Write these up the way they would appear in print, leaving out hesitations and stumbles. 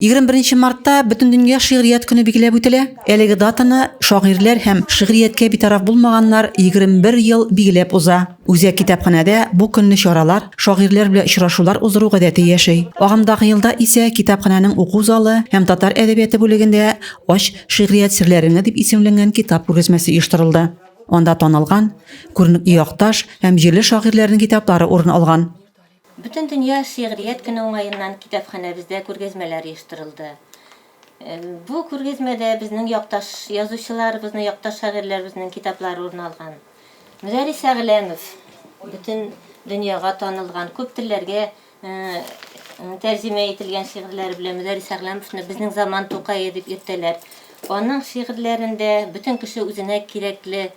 21 мартта Бөтендөнья шигърият көне билгеләп үтелә. Әлеге датаны шагыйрьләр һәм шигърияткә битараф булмаганнар 21 ел билгеләп уза. Үзәк китапханәдә бу көнне чаралар, шагыйрьләр белән очрашулар уздыру гадәте яши. Агымдагы елда исә китапханәнең уку залы һәм татар әдәбияты бүлегендә Ач шигърият серләреңне дип исемләнгән китап күргәзмәсе оештырылды. Анда танылган, күренекле якташ һәм җирле шагыйрьләрнең китаплары урын алган. Бөтендөнья шигърият көне уңаеннан китапханәбездә күргәзмәләр оештырылды. Бу күргәзмәдә безнең якташ язучыларыбызның, якташ шагыйрьләребезнең китаплары урын алган. Мөдәррис Әгъләмов бөтен дөньяга танылган, күп телләргә тәрҗемә ителгән шигырьләре белән Мөдәррис Әгъләмовны безнең заман Тукае дип йөртәләр. Аның шигырьләрендә бөтен кеше үзенә кирәкле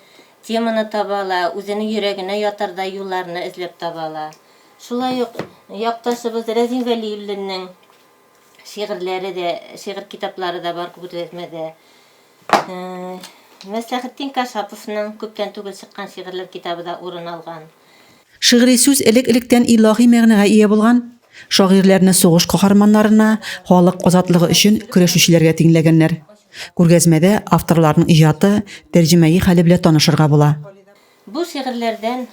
Теманы таба ала, үзенең йөрәгенә ятардай юлларны эзләп таба ала. Шулай ук якташыбыз Рәзин Вәлиуллинның шигырьләре дә, шигырь китаплары да бар күргәзмәдә. Мәсләхетдин Кашаповның күптән түгел чыккан шигырьләр китабы да урын алган. Шигъри сүз элек-электән илаһи мәгънәгә ия булган. Шагыйрьләрне сугыш каһарманнарына, халык азатлыгы өчен көрәшүчеләргә тиңләгәннәр. Күргәзмәдә авторларның иҗаты, тәрҗемәи хәле белән танышырга була. Бу шигырьләрдән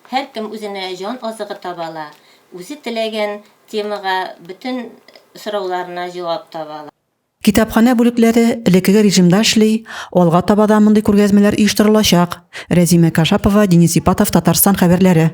һәркем үзенә җан азыгы таба ала, үзе теләгән темага бөтен сорауларына җавап таба ала. Китапханә бүлекләре элеккеге режимда эшли, алга таба да мондый күргәзмәләр оештырылачак. Рәзимә Кашапова, Денис Ипатов, Татарстан хәбәрләре.